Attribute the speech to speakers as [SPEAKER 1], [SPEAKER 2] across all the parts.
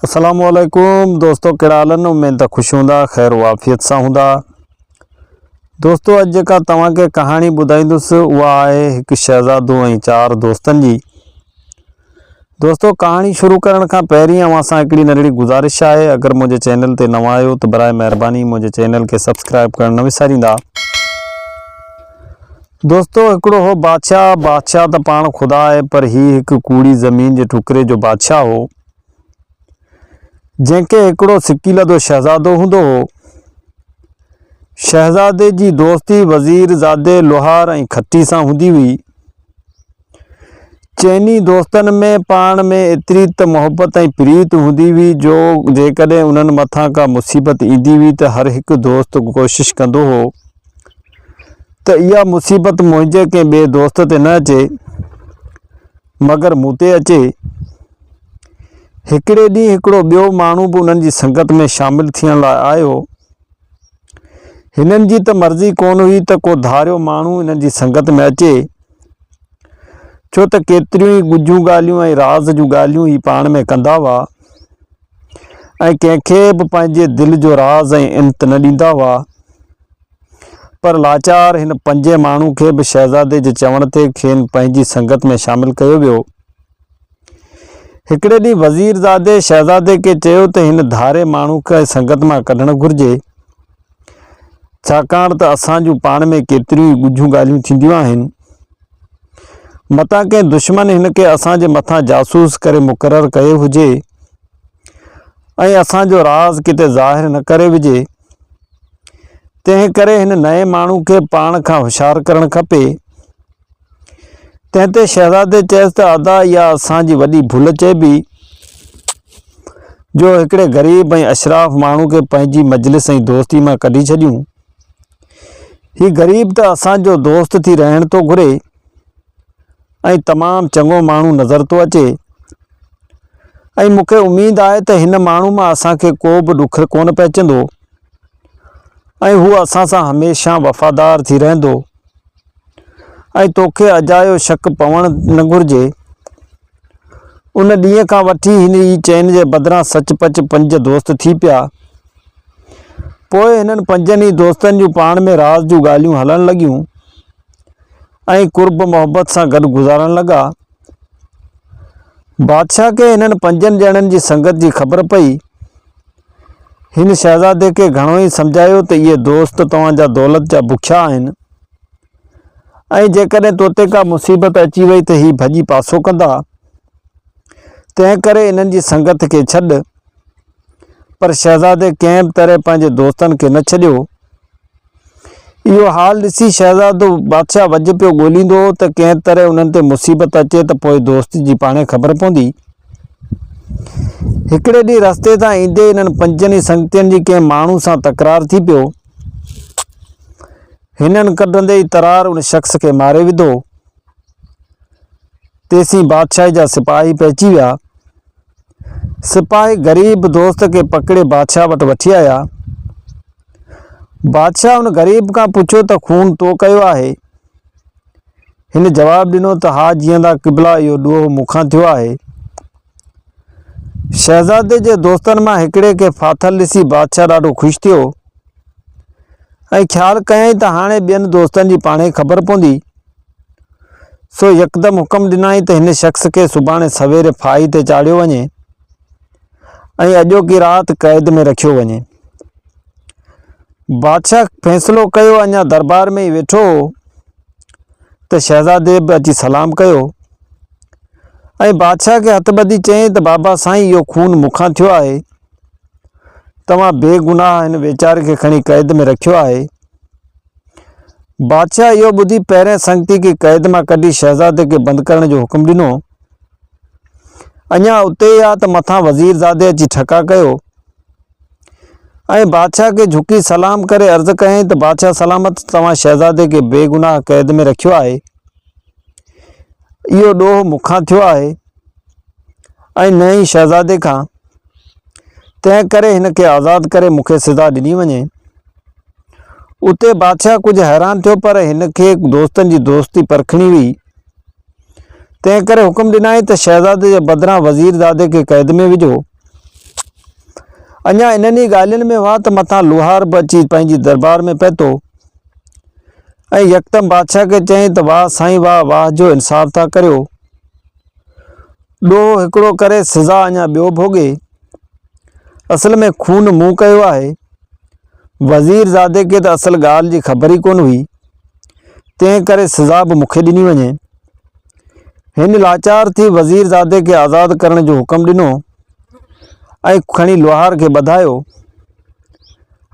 [SPEAKER 1] السلام عليڪم دوستو ڪهڙا حال آهن اميد ته خوش هوندا خير و عافيت سان هوندا دوستو اڄ جيڪا توهان کي ڪهاڻي ٻڌائيندس اها آهي هڪ شهزادو ۽ چار دوستن جي دوستو ڪهاڻي شروع ڪرڻ کان پهرين اوهان سان هڪڙي ننڍڙي گذارش آهي اگر منهنجي چينل تي نوان آهيو ته برائي مهرباني منهنجي چينل کي سبسڪرائب ڪرڻ نه وساريندا دوستو هڪڙو هو بادشاهه، بادشاهه ته پاڻ خدا آهي پر هي هڪ ڪوڙي زمين جي ٽڪري جو بادشاهه هو، جنهن کي هڪڙو سڪيلڌو شهزادو هوندو هو. شهزادي جي دوستي وزير زادي لوهار ۽ کٽي سان هوندي هئي. چئني دوستن ۾ پاڻ ۾ ايتري ته محبت ۽ پريت هوندي هئي جو جيڪڏهن انهن مٿان ڪا مصيبت ايندي هئي ته هر هڪ دوست ڪوشش ڪندو هو ته اها مصيبت منهنجي ڪنهن ٻئي دوست تي نه اچي، مگر مون تي اچي. هڪڙي ڏينهن هڪڙو ٻيو ماڻهو به انهن جي سنگت ۾ شامل ٿيڻ لاء آيو. هنن جي ته مرضي ڪونه هئي ته ڪو ڌاريو ماڻهو انهن جي سنگت ۾ اچي، ڇو ته ڪيتريون ئي ڳجهيون ڳالهيون ۽ راز جون ڳالهيون هي پاڻ ۾ ڪندا هئا ۽ ڪنهن کي به پنهنجي دل جو راز ۽ انت نه ڏيندا هئا. پر لاچار هن پنجين ماڻهو کي به شهزادي جي چوڻ تي کين پنهنجي سنگت ۾ شامل ڪيو ويو. هڪڙي ڏينهن وزير زادي شهزادي کي چيو ته هن ڌاري ماڻهو کي سنگت مان ڪڍڻ گهرجي، ڇاڪاڻ ته اسان جون پاڻ ۾ ڪيتريون ئي ڳجهيون ڳالهيون ٿينديون آهن. متان ڪنهن دشمن هن کي اسان جي مٿان جاسوس ڪري مقرر ڪيو هجي ۽ اسان جو راز ڪٿي ظاهر نه ڪري وجهي. تنهن ڪري هن نئين ماڻهو کي پاڻ کان هوشيار ڪرڻ کپي. تنهن تي شهزادي چيس ته ادا اها اسان جي وڏي ڀل چئبي جو هڪڙي غريب ۽ اشراف ماڻهو کي پنهنجي مجلس ۽ دوستي مان ڪڍي ڇڏيون. هي غريب ته اسان جو دوست ٿي رهڻ ٿو گهري ۽ تمام چڱو ماڻهو نظر ٿو اچي. ۽ مون کي اميد آهي ته هن ماڻهو مان اسان کي ڪو به ڏک ڪونه پهچندو ۽ هو اسان سان هميشه وفادار ٿي رهندو ۽ توکي اجايو شڪ پوڻ نه گهرجي. ان ڏينهن کان وٺي هن ئي چئن جي بدران سچ پچ پنج دوست ٿي پيا. پوء هنن پنجن ئي دوستن جون پاڻ ۾ راز جون ڳالهيون هلڻ لڳيون ۽ قرب محبت سان گڏ گذارڻ لڳا. بادشاهه کي هنن پنجن ڄڻن جي سنگت جي خبر پئي. هن شهزادي کي گهڻو ئي سمجهايو ته اهي دوست توهان جا دولت جا بکيا آهن ۽ جيڪڏهن توتي ڪا مصيبت اچي وئي ته هي ڀڄي پاسو ڪندا، تنهن ڪري انهن جي سنگت کي ڇڏ. پر شهزادي ڪنهن به طرح پنهنجي دوستن کي نه ڇڏيو. اهو حال ڏسي شهزادو بادشاهه وجهه پيو ڳوليندو هو ته ڪنهن طرح انهن تي مصيبت اچي ته پوء دوستي جي پاڻهي خبر پوندي. هڪڙي ڏينهن رستي تان ايندي انهن پنجن ئي سنگتين جي ڪنهن ماڻهو سان تڪرار ٿي پيو. هنن ڪڍندي ئي ترار ان شخص کي ماري وڌو. تيسين بادشاهي جا سپاهي پهچي ويا. سپاهي غريب دوست کي پڪڙي بادشاهه وٽ وٺي آيا. بادشاهه ان غريب کان پڇيو ته خون تو ڪيو آهي؟ هن جواب ڏنو ته ها جيئندا قبلا اهو ڏوهه مون کان ٿيو آهي. شهزادي جي دوستن مان هڪڙي کي ڦاٿل ڏسي بادشاهه ڏاڍو خوش ٿيو ۽ خيال ڪيائين ته هاڻي ٻين دوستن جي پاڻهي خبر پوندي. سو يڪدم حڪم ڏنائين ته هن شخص کي سڀاڻي سويري ڦاهي تي چاڙهيو وڃي ۽ اڄوڪي رات قيد ۾ رکيو وڃي. بادشاهه فيصلو ڪيو اڃا دربار ۾ ئي ويٺو هو ته شهزادي به اچي سلام ڪيو ۽ بادشاهه کي هٿ ٻڌي چيائين ته بابا سائين اهو خون مون کان ٿيو آهي توهان بيگناهه هن ويچاري کي کڻي قيد ۾ رکيو آهي بادشاهه اهو ٻڌي پهرين سنگتي کي قيد مان ڪڍي شهزادي کي بند ڪرڻ جو حڪم ڏنو. اڃا اتي ئي آ ته مٿان وزير زادي اچي ٺڪا ڪيو ۽ بادشاهه کي جهڪي سلام ڪري عرض ڪيائين ته بادشاهه سلامت توهان شهزادي کي بيگناهه قيد ۾ رکيو آهي. اهو ڏوهه مون کان ٿيو آهي ۽ نه ئي شهزادي کان، تنهن ڪري هن کي آزاد ڪري مون کي سزا ڏني وڃي. اتي بادشاهه ڪجهه حيران ٿيو پر هن کي دوستن جي دوستي پرکڻي هئي، تنهن ڪري حڪم ڏنائين ته شهزادي جي بدران وزير زادي کي قيد ۾ وجهو. اڃا انهن ئي ڳالهين ۾ هئا ته مٿان لوهار به اچي پنهنجي دربار ۾ پهتو ۽ يڪدم بادشاهه کي چيائين ته واهه سائين واهه، واهه جو انصاف ٿا ڪريو. ڏوهه هڪڙو ڪري سزا اڃا ٻيو ڀوڳي. اصل ۾ خون مون ڪيو آهي. وزير زادي کي ته اصل ڳالهه جي خبر ئي ڪونه هئي، تنهن ڪري سزا به مون کي ڏني وڃي. هن لاچار ٿي وزير زادي کي آزاد ڪرڻ جو حڪم ڏنو ۽ کڻي لوهار کي ٻڌايو.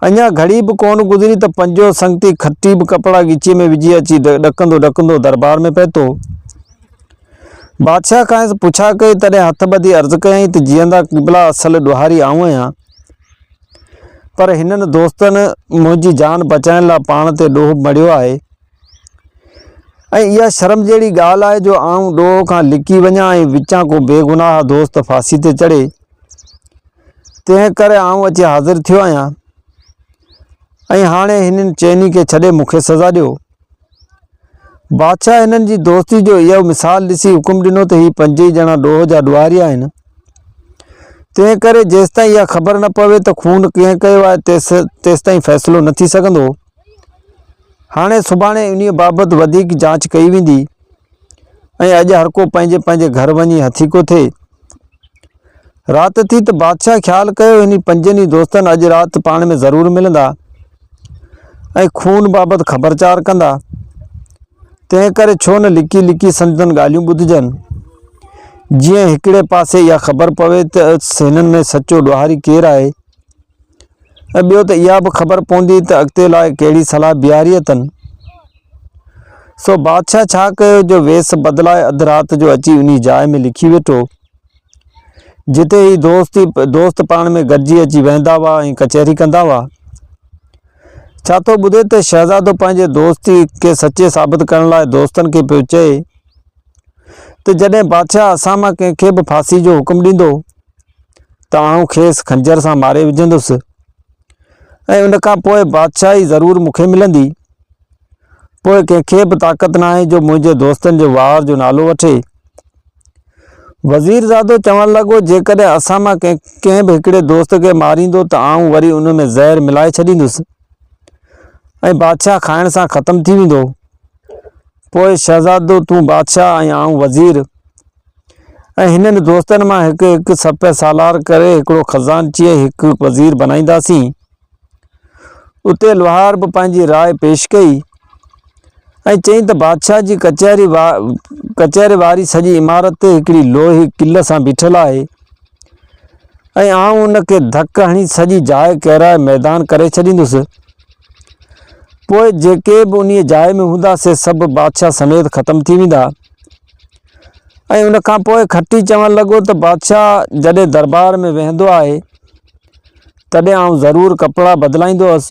[SPEAKER 1] اڃا گهڙي به ڪونه گذري ته پنجون سنگتي کٽي به ڪپڙا ڳچيء ۾ وجهي اچي ڏڪندو ڏڪندو دربار ۾ پهتو. بادشاهه کانئس پڇا ڪئي، تڏهن هٿ ٻڌي عرض ڪيائين ته جيئندا قبلا اصل ڏوهاري آئون آهيان، پر هنن دوستن منهنجي جان بچائڻ لاء پاڻ تي ڏوهه مڙهيو آهي ۽ اها شرم جهڙي ڳالهه آهي جو آئون ڏوهه کان لڪي وڃان ۽ وچان ڪو بيگناهه دوست ڦاسي تي چڙهي، تنهن ڪري آئون اچي حاضر ٿيو آهيان ۽ هاڻي هنن چئني کي ڇڏي مون کي سزا ڏيو. بادشاهه هنن جي دوستي جو اهو مثال ڏسي حڪم ڏنو ته هي پنجئي ڄڻا ڏوهه جا ڏوهاري آهن، تنهن ڪري جيستائين اها خبر نه پوي ته خون ڪنهن ڪيو آهي تيستائين فيصلو نه ٿي سگهندو. هاڻي سڀاڻي انهيء بابت وڌيڪ جاچ ڪئي ويندي ۽ اڄ هرڪو پنهنجي پنهنجي گهر وڃي هٿيڪو ٿئي. رات ٿي ته بادشاهه خيال ڪيو انهي پنجن ئي دوستن اڄ رات پاڻ ۾ ضرور ملندا ۽ خون بابت خبرچار ڪندا، تنهن ڪري ڇو نه لڪي لڪي سندن ڳالهيون ٻڌجن، جيئن هڪڙي پاسي اها خبر پوي ته هنن ۾ سچو ڏوهاري ڪير آهي ۽ ٻيو ته اها به خبر پوندي ته اڳتي لاء ڪهڙي صلاح بيهاري اٿن. سو بادشاهه ڇا ڪيو جو ويس بدلائي اڌ رات جو اچي انهي جاء ۾ لڪي ويٺو. جتي هي دوست ئي دوست پاڻ ۾ گڏجي اچي ويهندا هئا ۽ ڪچهري ڪندا هئا. ڇا ٿو ٻڌي ته شهزادو پنهنجي دوستي کي سچي ثابت ڪرڻ لاء دوستن کي پيو چئي ته جڏهن بادشاهه اسان مان ڪنهن کي به ڦاسي جو حڪم ڏيندو ته آئون کيس خنجر سان ماري وجهندس ۽ ان کان پوء بادشاهي ضرور مون کي ملندي. پوء ڪنهن کي به طاقت ناهي جو منهنجي دوستن جي وار جو نالو وٺي. وزيرزادو چوڻ لڳو، جيڪڏهن اسان مان ڪنهن به هڪڙي دوست کي ماريندو ته آئون وري ان ۾ زهر ملائي ڇڏيندس ۽ بادشاهه کائڻ سان ختم ٿي ويندو. پوء شهزادو تون بادشاهه ۽ آئون وزير ۽ هنن دوستن مان هڪ هڪ سپهه سالار ڪري هڪڙو خزانچي ۽ هڪ وزير بنائينداسين. اتي لوهار به پنهنجي راء پيش ڪئي ۽ چيائين ته بادشاهه جي ڪچهري ڪچهري واري سڄي عمارت تي هڪڙي لوهي ڪل سان بيٺل آهي ۽ آئون ان کي ڌڪ هڻي سڄي جاء ڪيرائي ميدان ڪري ڇڏيندس. پوء جيڪي به انهيء جاء ۾ هوندا سي سڀ بادشاهه سميت ختم ٿي ويندا. ۽ ان کان پوء کٽي چوڻ لڳو ته بادشاهه جڏهن دربار ۾ ويهندو آهي تڏهن آئون ضرور ڪپڙا بدلائيندو هوس.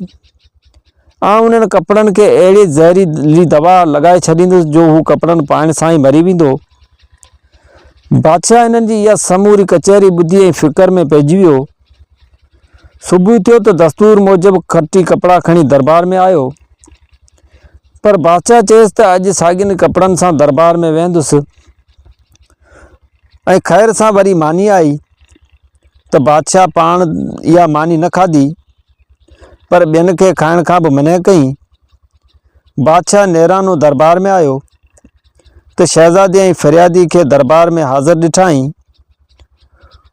[SPEAKER 1] آئون انهن ڪپڙن کي اهڙي زهريلي دوا لڳائي ڇڏيندس جو هو ڪپڙن پائڻ سان ئي مري ويندو. بادشاهه هنن جي اها سموري ڪچهري ٻڌي ۽ فڪر ۾ پئجي ويو. صبح ٿيو ته دستور موجب کٽي ڪپڙا کڻي دربار ۾ آيو. پر بادشاهه چيس ته اڄ ساڳين ڪپڙن سان دربار ۾ ويهندس ۽ خير سان وري ماني آئي. ته بادشاهه پاڻ اها ماني نه کاڌي، پر ٻين کي کائڻ کان به منع ڪئي. بادشاهه نيرانو دربار ۾ آيو ته شهزادي ۽ فريادي کي دربار ۾ حاضر ڏٺائين.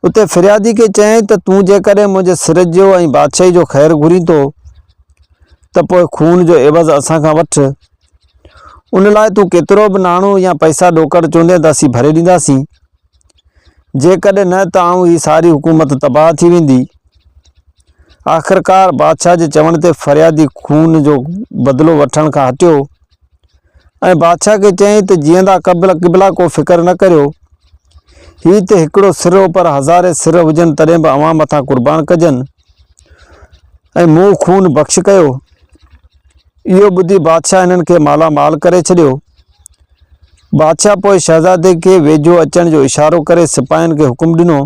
[SPEAKER 1] اتي فريادي کي چيائين ته تون جيڪڏهن منهنجي سر جو ۽ بادشاهي جو خير گهرين ٿو ته پوء خون جو عيوض اسان کان وٺ. ان لاء تون ڪيترو به ناڻو يا پئسا ڏوڪڙ چوندين ته اسين ڀري ڏينداسين. جيڪڏهن نه ته آئون هي ساري حڪومت تباهه ٿي ويندي. آخرڪار بادشاهه جي چوڻ تي فريادي خون جو بدلو وٺڻ کان هٽيو ۽ بادشاهه کي چيائين ته جيئندا قبلا ڪو فڪر نه ڪريو، هي ته هڪڙو سر هو پر هزارين سر هجن تڏهن به اوهان مٿان قربان ڪجن ۽ مون خون بخش ڪيو. اهو ٻڌي بادشاهه هنن کي مالا مال ڪري ڇڏيو. بادشاهه پوء شهزادي کي ويجهو اچڻ جو اشارو ڪري سپاهين کي حڪم ڏنو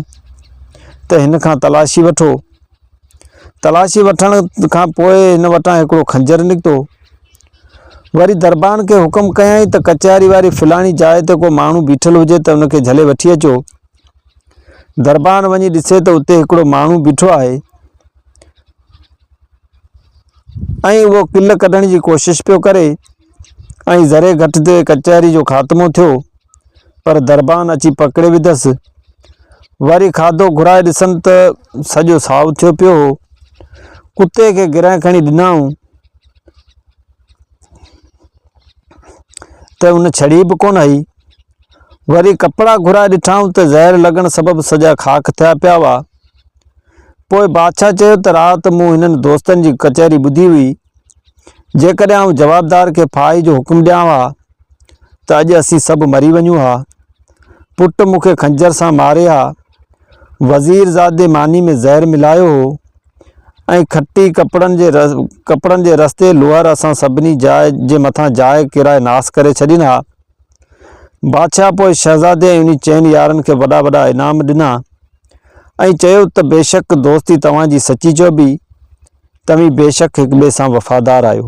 [SPEAKER 1] ته هن کان تلاشي وٺو. تلاشي وٺڻ کان پوء هن وٽان هڪڙو خنجر نڪتو. وري دربان کي حڪم ڪيائين ته ڪچهري واري فلاڻي جاء تي ڪو ماڻهو بيٺل هجي ته ان کي جهلي وٺي اچو. دربان وڃي ڏسي ته اتي هڪڙو ماڻهو بيٺو آهي. ۽ اهو ڪل ڪڍڻ جي ڪوشش پيو ڪري ۽ ذري گهٽ تي ڪچهري جو خاتمو ٿيو پر دربان اچي پڪڙي وڌس. وري کاڌو گهرائي ڏسن ته سڄو سائو ٿيو پيو هو. ڪتي کي گرهه کڻي ڏنائون ته ان ڇڙي به ڪونه هئي. وري ڪپڙا گهرائي ڏٺائون ته زهر لڳڻ سبب سڄا خاڪ ٿيا پيا هئا. پوء بادشاهه چيو ته رات مون هنن دوستن جي ڪچهري ٻڌي هئي. جيڪڏهن آئون جوابدار کي ڦاهي جو حڪم ڏيان ها ته اڄ اسين سڀ مري وڃون ها. پٽ مون کي خنجر سان ماري ها. وزير زادي ماني ۾ زهر ملايو هو ۽ کٽي ڪپڙن جي ڪپڙن جي رستي لوهر اسان سڀني جاء جي مٿان جاء ڪيرائي ناس ڪري ڇڏين ها. بادشاهه پوء شهزادي ۽ انهي چئن يارن کي وڏا وڏا انعام ڏنا ۽ چيو ته بيشڪ دوستي توهان جي سچي چئبي، توهين بيشڪ هڪ ٻئي سان وفادار آهيو.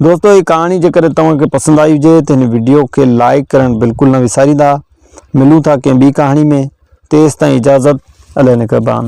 [SPEAKER 1] دوستو هي ڪهاڻي جيڪڏهن توهان کي پسند آئي هجي ته هن وڊيو کي لائيڪ ڪرڻ بلڪل نه وساريندا. ملون ٿا ڪنهن ٻي ڪهاڻي ۾ تيستائين اجازت الله نگهبان.